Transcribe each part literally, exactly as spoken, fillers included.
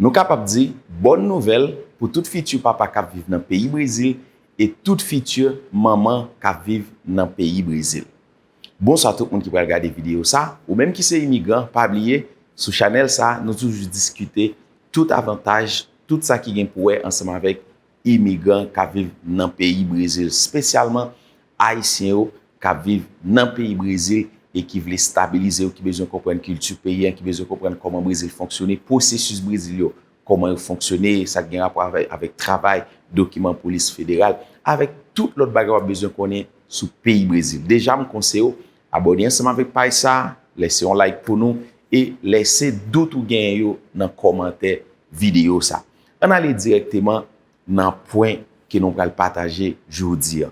Nou kapab di, bòn nouvèl pou tout fiti papa k ap viv nan peyi Brezil e tout fiti manman k ap viv nan peyi Brezil. Bonswa tout moun ki pral gade videyo sa. Ou menm ki se imigran, pa bliye, sou chanèl sa, nou toujou diskite tout avantaj, tout sa ki gen pou wè ansanm avèk imigran k ap viv nan peyi Brezil, espesyalman Ayisyen yo k ap viv nan peyi Brezil e ki vle stabilize yo, ki bezwen konprann kilti peyi an, ki bezwen konprann kòman Brezil fonksyone, pwosesis Brezil yo, kòman yo fonksyone, sa k gen rapò avè-, avèk travay, dokiman polis federal, avèk tout lòt bagay w ap bezwen konnen sou peyi Brezil. Deja, m konseye w abòne ansanm avèk paj sa, lèse yon like pou nou e lèse dout ou genyen yo nan kòmantè videyo sa. Ann ale dirèkteman nan pwen ke nou pral pataje jodi a.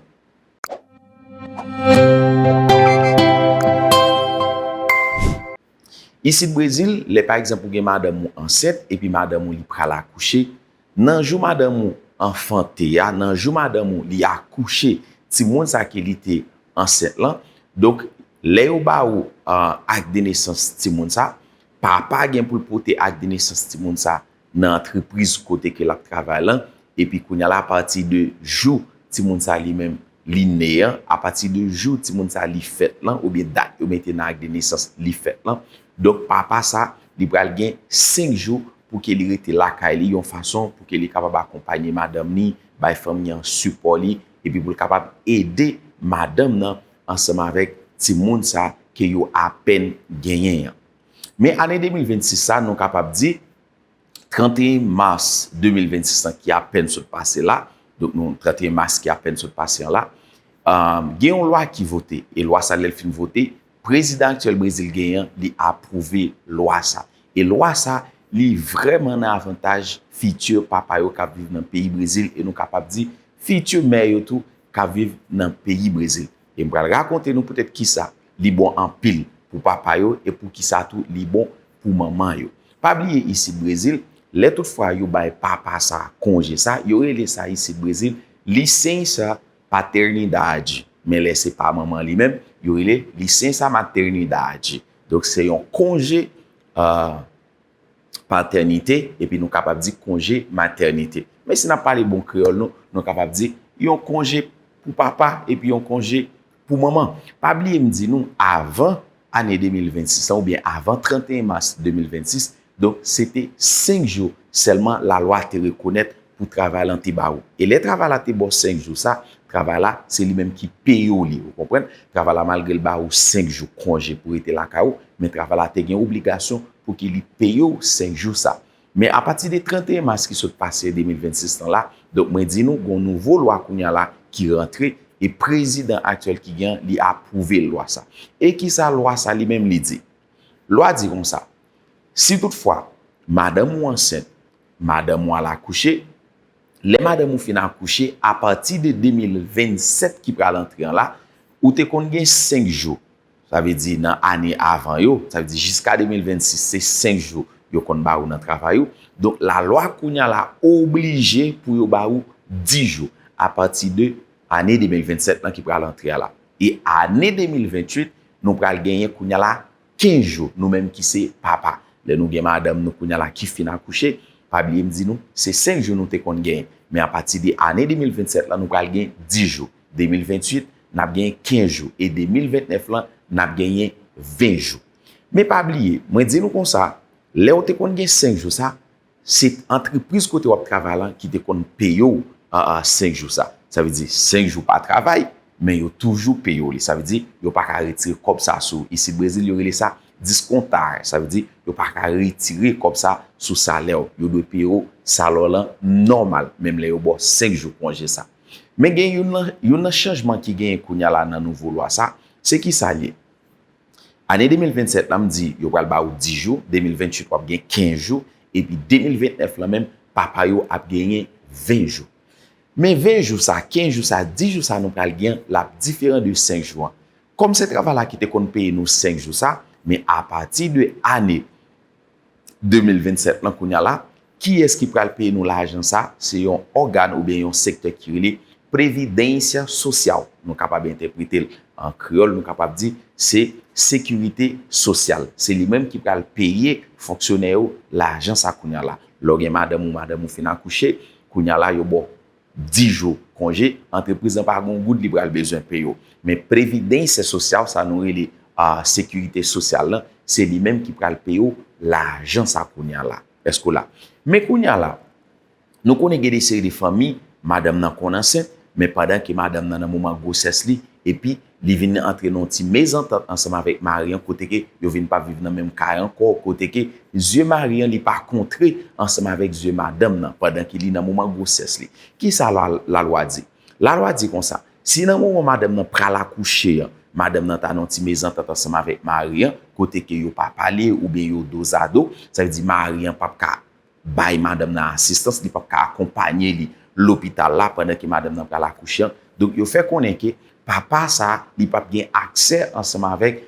Isit Brezil, lè pa egzanp ou gen madanm ou ansent epi madanm ou li pral akouche, nan jou madanm ou anfante a, nan jou madanm ou li akouche timoun sa ke li te ansent lan, donk, lè yo ba ou, ah, ak de nesans timoun sa, papa gen pou l pote ak de nesans timoun sa nan antrepriz kote ke l ap travay lan, epi kounye a la, apati de jou timoun sa li menm li ne an, apati de jou timoun sa li fèt lan, oubyen dat yo mete nan ak de nesans li fèt lan, donk, papa sa, li pral gen senk jou pou ke li rete lakay li yon fason pou ke li kapab akonpanye madanm li, bay fanmi an sipò li, epi pou l kapab ede madanm nan ansanm avèk timoun sa ke yo apèn genyen an. Men ane de mil vennsis sa, nou kapab di, tranteyen mas de mil vennsis lan ki apèn sot pase la, donk nou, tranteyen mas ki apèn sot pase an la, um, gen yon lwa ki vote, e lwa sa lè l fin vote, prezidan aktyèl Brezil genyen an, li apwouve lwa sa. E lwa sa, li vrèman nan avantaj fiti papa yo k ap viv nan peyi Brezil, e nou kapab di fiti mè yo tou k ap viv nan peyi Brezil. E m pral rakonte nou poutèt kisa li bon anpil pou papa yo e poukisa tou li bon pou manman yo. Pa bliye isit Brezil, lè toutfwa yo bay papa sa konje sa, yo rele sa isit Brezil licença paternidade. Men lè se pa manman li menm, yo rele licença maternidade. Donk se yon konje, euh, patènite, epi nou kapab di konje matènite. Men si n ap pale bon kreyòl nou, nou kapab di yon konje pou papa epi yon konje pou manman. Pa bliye m di nou, avan ane de mil vennsis lan, oubyen avan tranteyen mas de mil vennsis, donk, se te senk jou sèlman lalwa te rekonèt pou travay lan te ba ou. E lè travay la te ba w senk jou sa, travay la, se li menm ki peye w li, ou konprann? Travay la, malgre l ba ou senk jou konje pou rete lakay ou, men travay la te gen obligasyon pou ke li peye w senk jou sa. Men apati de tranteyen mas ki sot pase de mil vennsis lan la, donk, mwen di nou, gon nouvo lwa kounye a la ki rantre, e prezidan aktyèl ki gen an, li apwouve lwa sa. E kisa lwa sa li menm li di? Lwa di konsa, si toutfwa madanm ou ansent, madanm ou al akouche, lè madanm ou fin akouche, apati de de mil vennsèt ki pral antre an la, ou te konn gen senk jou. Sa vle di nan ane avan yo, sa vle di jiska de mil vennsis, se senk jou yo konn ba ou nan travay ou. Donk, lalwa kounye a la oblije pou yo ba ou dis jou apati de ane de mil vennsèt lan ki pral antre a la. E ane de mil venntuit, nou pral genyen kounye a la kenz jou, nou menm ki se papa. Lè nou gen madanm nou kounye a la ki fin akouche, pa bliye m di nou, se senk jou nou te konn genyen. Men apati de ane de mil vennsèt lan, nou pral gen dis jou. De mil venntuit, n ap genyen kenz jou. E de mil ventnèf lan, n ap genyen ven jou. Men pa bliye, mwen di nou konsa, lè w te konn gen senk jou sa, se antrepriz kote w ap travay lan ki te konn peye w, a, a, senk jou sa. Sa vle di, senk jou pa travay, men yo toujou peye w li. Sa vle di, yo pa ka retire kòb sa sou ou. Isit Brezil, yo rele sa diskontar. Sa vle di, yo pa ka retire kòb sa sou salè w. Yo dwe peye w salè w lan nòmal, menm lè yo ba w senk jou konje sa. Men gen youn nan, youn nan chanjman ki genyen kounye a la nan nouvo lwa sa, se kisa l ye? Ane de mil vennsèt la, m di, yo pral ba ou dis jou, de mil venntuit w ap gen kenz jou, epi de mil ventnèf lan menm, papa yo ap genyen ven jou. Men ven jou sa, kenz jou sa, dis jou sa nou pral gen an, l ap diferan de senk jou an. Kòm se travay la ki te konn peye nou senk jou sa, men apati de ane de mil vennsèt lan kounye a la, kiyès ki pral peye nou lajan sa? Se yon ògàn oubyen yon sektè ki rele Previdência Social. Nou kapab entèprete l an kreyòl, nou kapab di se sekirite sosyal. Se li menm ki pral peye fonksyonè yo lajan sa kounye a la. Lè w gen madanm ou, madanm ou fin akouche, kounye a la, yo ba w dis jou konje, antrepriz lan pa gen yon goud li pral bezwen peye w. Men previdência social, sa nou rele a sekirite sosyal lan, se li menm ki pral peye w lajan sa kounye a la. Èske w la? Men kounye a la, nou konnen gen de seri de fanmi, madanm nan konn ansent, men pandan ke madanm nan nan moman gwosès li, epi li vin antre nan yon ti mezantant ansanm avèk mari an, kote ke yo vin pa viv nan menm kay ankò, kote ke zye mari an li pa kontre ansanm avèk zye madanm nan pandan ke li nan moman gwosès li. Kisa la, lalwa di? Lalwa di konsa, si nan moman madanm nan pral akouche an, madanm nan ta nan yon ti mezantant ansanm avèk mari an, kote ke yo pa pale oubyen yo dozado, sa vle di mari an p ap ka bay madanm nan asistans, li p ap ka akonpanye li lopital la pandan ke madanm nan pral akouche an. Donk, yo fè konnen ke papa sa, li p ap gen aksè ansanm avèk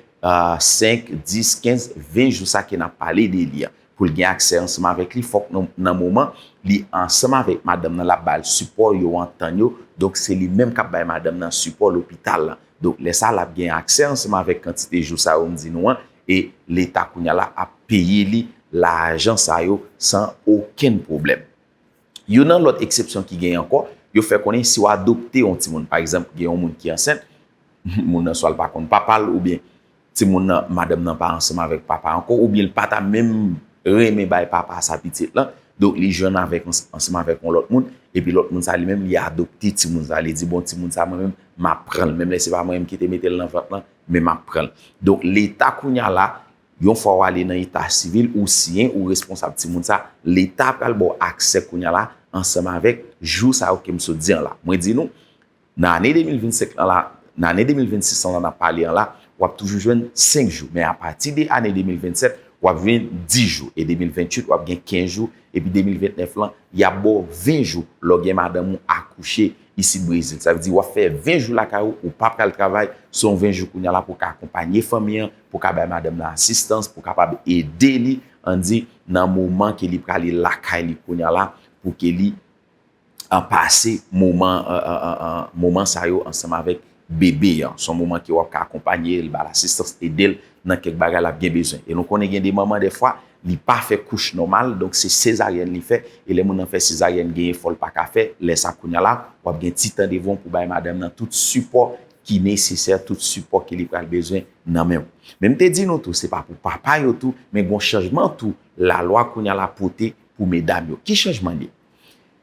senk, dis, kenz, ven jou sa ke n ap pale de li an. Pou l gen aksè ansanm avèk li, fòk nan, nan moman li ansanm avèk madanm nan, l ap ba l sipò, yo antann yo. Donk, se li menm k ap bay madanm nan sipò lopital la. Donk, lè sa, l ap gen aksè ansanm avèk kantite jou sa yo m di nou an, e Leta kounye a la ap peye li lajan sa yo san okenn pwoblèm. Youn nan lòt eksepsyon ki genyen ankò, yo fè konnen si w adopte yon timoun, pa egzanp, gen yon moun ki ansent, moun nan swa l pa konn papa l, oubyen timoun nan, madanm nan pa ansanm avèk papa ankò, oubyen l pa ta menm renmen bay papa sa pitit lan, donk li jwenn avèk, ansanm avèk yon lòt moun, epi lòt moun sa li menm, li adopte timoun sa, li di, bon, timoun sa, mwen menm, m ap pran l, menm lè se pa mwen menm ki te mete l nan vant lan, men m ap pran l. Donk, Leta kounye a la, yon fwa w ale nan eta sivil, ou siyen, ou responsab timoun sa, Leta pral ba w aksè kounye a la, ansanm avèk jou sa yo ke m sot di an la. Mwen di nou, nan ane de mil vennsenk lan la, nan ane de mil vennsis lan n ap pale an la, w ap toujou jwenn senk jou. Men apati de ane de mil vennsèt, w ap jwenn dis jou. E de mil venntuit, w ap gen kenz jou. Epi de mil ventnèf lan, y ap ba w ven jou lè w gen madanm ou akouche isit Brezil. Sa vle di w ap fè ven jou lakay ou, ou pa pral travay, se yon ven jou kounye a la pou w ka akonpanye fanmi an, pou w ka bay madanm nan asistans, pou w kapab ede li, ann di, nan moman ke li prale lakay li kounye a la, pou ke li an pase moman, an, an, an, an, moman sa yo ansanm avèk bebe an. Se yon moman ke w ap ka akonpanye l, ba l asistans, ede l nan kèk bagay l ap gen bezwen. E nou konnen gen de manman dèfwa, li pa fè kouch nòmal, donk se sezaryèn li fè, e lè moun nan fè sezaryèn, gen efò l pa ka fè, lè sa kounye a la, w ap gen ti tan devan w pou bay madanm nan tout sipò ki nesesè, tout sipò ke li pral bezwen nan men w. Men m te di nou tou, se pa pou papa yo tou, men gen yon chanjman tou, lalwa kounye a la pote pou medam yo. Ki chanjman li ye?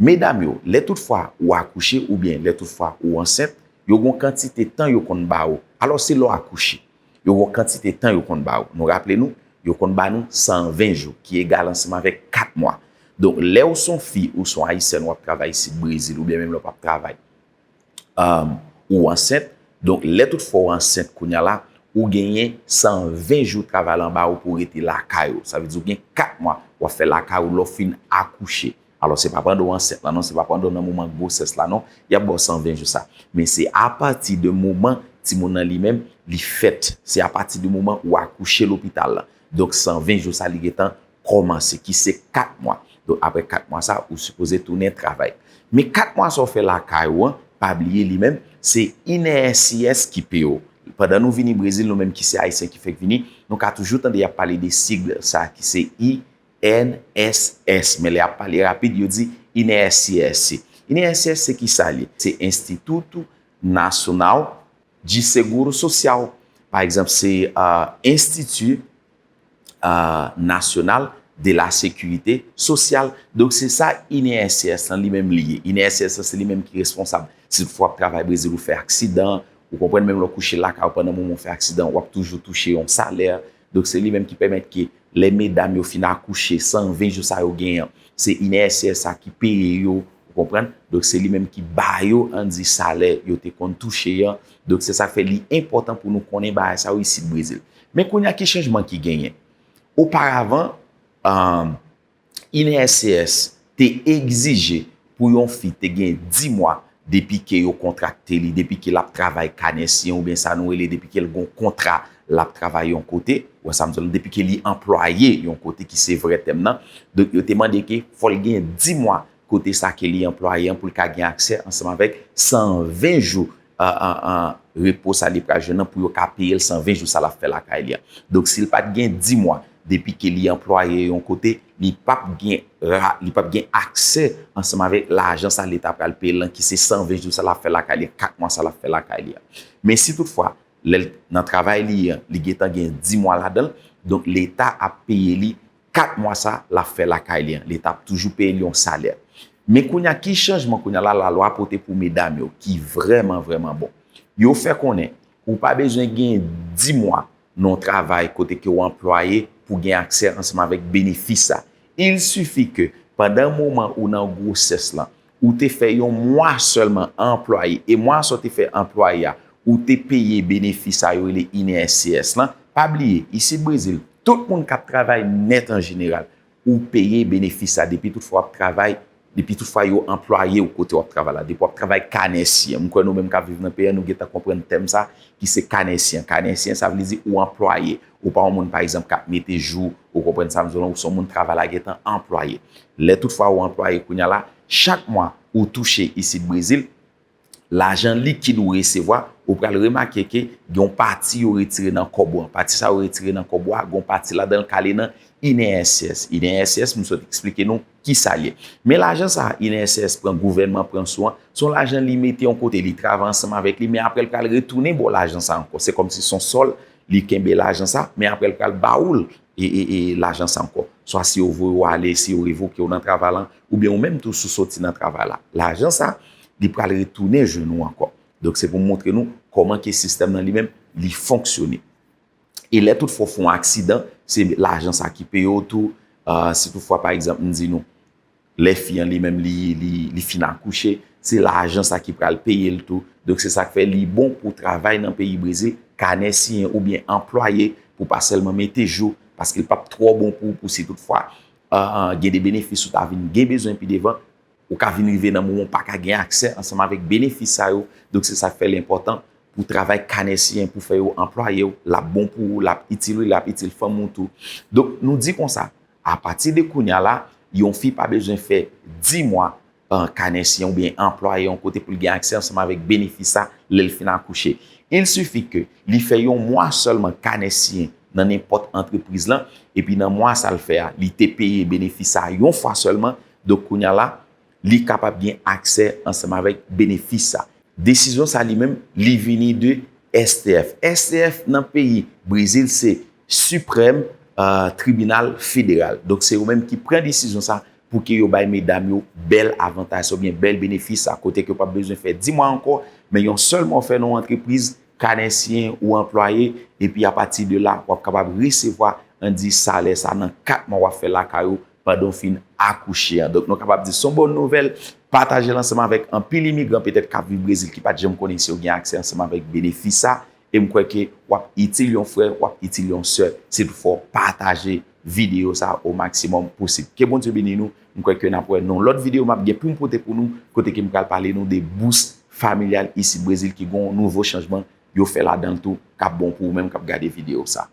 Medam yo, lè tout fwa ou akouche oubyen lè tout fwa ou ansent, yo gen yon kantite tan yo konn ba ou. Alò, se lè w akouche. Yo gen yon kantite tan yo konn ba ou. Nou raple nou, yo konn ba nou san ven jou, ki egal ansanm avèk kat mwa. Donk, lè w se yon fi ou se yon Ayisyèn, w ap travay isit Brezil, oubyen menm lè w p ap travay, um, ou ansent. Donk, lè tout fwa w ansent kounye a la, ou genyen san ven jou travay lan ba ou pou w rete lakay ou. Sa vle di w gen kat mwa w ap fè lakay ou lè w fin akouche. Alò, se pa pandan w ansent la non, se pa pandan w nan moman gwosès la non, y ap ba w san ven jou sa. Men se apati de moman timoun nan li menm, li fèt. Se apati de moman ou akouche lopital la. Donk, san ven jou sa, li gentan kòmanse, ki se kat mwa. Donk, apre kat mwa sa, ou sipoze tounen travay. Men kat mwa sa w fè lakay ou an, pa bliye li menm, se I N S S ki peye w. Pandan nou vini Brezil, nou menm ki se Ayisyen ki fèk vini, nou ka toujou tande y ap pale de sig sa ki se I N S S. Men lè y ap pale rapid, yo di I N S S. I N S S se kisa li ye? Se Instituto Nacional de Seguro Social. Pa egzanp, se, euh, Institut, euh, National de la Sécurité Sociale. Donk, se sa I N S S lan li menm li ye. I N S S lan, se li menm ki responsab. Si toutfwa w ap travay Brezil, ou fè aksidan, ou konprann, menm lè w kouche lakay ou pandan moman w fè aksidan, w ap toujou touche yon salè. Donk, se li menm ki pèmèt ke lè medam yo fin akouche, san ven jou sa yo genyen an, se I N S S sa ki peye yo, ou konprann? Donk, se li menm ki ba yo, ann di, salè yo te konn touche an. Donk, se sa k fè li enpòtan pou nou konnen bagay sa yo isit Brezil. Men kounye a, ki chanjman ki genyen? Oparavan, um, I N S S te egzije pou yon fi te gen dis mwa depi ke yo kontrakte li, depi ke l ap travay kanèsyen oubyen sa nou rele depi ke l gen yon kontra, l ap travay yon kote, ou wè sa m di w la, depi ke li anplwaye yon kote ki se vrè tèm nan. Donk, yo te mande ke fò l gen dis mwa kote sa ke li anplwaye an pou l ka gen aksè ansanm avèk san ven jou, an, an, an, repo sa li pral jwenn nan pou yo ka peye l san ven jou sa l ap fè lakay li an. Donk, si l pa t gen dis mwa depi ke li anplwaye yon kote, li p ap gen ra, li p ap gen aksè ansanm avèk lajan sa leta pral peye l lan, ki se san ven jou sa l ap fè lakay li, kat mwa sa l ap fè lakay li a. Men si toutfwa, lè l nan travay li an, li gentan gen dis mwa ladan l, donk leta ap peye li kat mwa sa l ap fè lakay li an. Leta ap toujou peye li yon salè. Men kounye a, ki chanjman kounye a la, lalwa pote pou medam yo, ki vrèman, vrèman bon? Yo fè konnen ou pa bezwen gen dis mwa nan yon travay kote ke w anplwaye pou gen aksè ansanm avèk benefis sa. Il suffit que pandan moman ou nan gwosès lan, ou te fè yon mwa sèlman anplwaye, e mwa sa w te fè anplwaye a, ou te peye benefis sa yo rele I N S S lan. Pa bliye, isit Brezil, tout moun k ap travay nèt an jeneral, ou peye benefis sa depi tout fwa w ap travay, depi tout fwa yo anplwaye w kote w ap travay la, depi w ap travay kanè siyen. M kwè nou menm k ap viv nan peyi an, nou gentan konprann tèm sa ki se kanè siyen. Kanè siyen, sa vle di ou anplwaye. Ou pa yon moun, pa egzanp, k ap mete jou, ou konprann sa m di w lan, ou se yon moun travay la gentan anplwaye. Lè tout fwa ou anplwaye kounye a la, chak mwa ou touche isit Brezil, lajan likid ou resevwa, ou pral remake ke gen yon pati yo retire nan kòb ou an. Pati sa yo retire nan kòb ou a, gen yon pati ladan l k ale nan I N S S. I N S S, m sot eksplike nou ki sa l ye. Men lajan sa I N S S pran, gouvènman pran sou an, se yon lajan li mete yon kote, li travay ansanm avèk li, men apre l pral retounen ba w lajan sa ankò. Se kòmsi se yon sòl, li kenbe lajan sa, men apre l pral ba ou l e, e, e lajan sa ankò. Swa si yo voye w ale, si yo revoke w nan travay lan, oubyen ou menm tou si w soti nan travay la. Lajan sa, li pral retounen jwenn ou ankò. Donk, se pou m montre nou kòman ke sistèm nan li menm, li fonksyone. E lè tout fwa w fè yon aksidan, se lajan sa ki peye w tou. Ah, si tout fwa, pa egzanp, m di nou, lè fi an li menm, li, li, li fin akouche, se lajan sa ki pral peye l tou. Donk, se sa k fè li bon pou w travay nan peyi Brezil, kanè siyen oubyen anplwaye, pou w pa sèlman mete jou, paske l p ap twò bon pou ou, pou si tout fwa, ah, gen de benefis ou ta vin gen bezwen pi devan, ou ka vin rive nan moman w pa ka gen aksè ansanm avèk benefis sa yo. Donk, se sa k fè l enpòtan pou travay kanè siyen, pou fè yo anplwaye w, l ap bon pou ou, l ap itil ou, l ap itil fanmi w tou. Donk, nou di konsa, apati de kounye a la, yon fi pa bezwen fè dis mwa, ah, kanè siyen oubyen anplwaye yon kote pou l gen aksè ansanm avèk benefis sa lè l fin akouche. Il suffit que li fè yon mwa sèlman kanè siyen nan nenpòt antrepriz lan, epi nan mwa sa l fè a, li te peye benefis sa yon fwa sèlman. Donk, kounye a la, li kapab gen aksè ansanm avèk benefis sa. Desizyon sa li menm, li vini de S T F. S T F nan peyi Brezil se Supreme, ah, Tribunal Federal. Donk, se yo menm ki pran desizyon sa pou ke yo bay medam yo bèl avantaj sa oubyen bèl benefis sa, kote ke w p ap bezwen fè dis mwa ankò, men yon sèl mwa w fè nan yon antrepriz, kanè siyen ou anplwaye, epi apati de la, w ap kapab resevwa, ann di, salè sa nan kat mwa w ap fè lakay ou pandan w fin akouche an. Donk, nou kapab di se yon bòn nouvèl. Pataje l ansanm avèk anpil imigran petèt k ap viv Brezil ki pa t janm konnen si yo gen aksè ansanm avèk benefis sa. E m kwè ke w ap itil yon frè, w ap itil yon sè, si toutfwa w pataje videyo sa o maksimòm posib. Ke Bondye beni nou. M kwè ke n ap wè nan yon lòt videyo m ap gen pou m pote pou nou, kote ke m pral pale nou de bous familyal isit Brezil ki gen yon nouvo chanjman yo fè ladan l tou, k ap bon pou ou menm k ap gade videyo sa.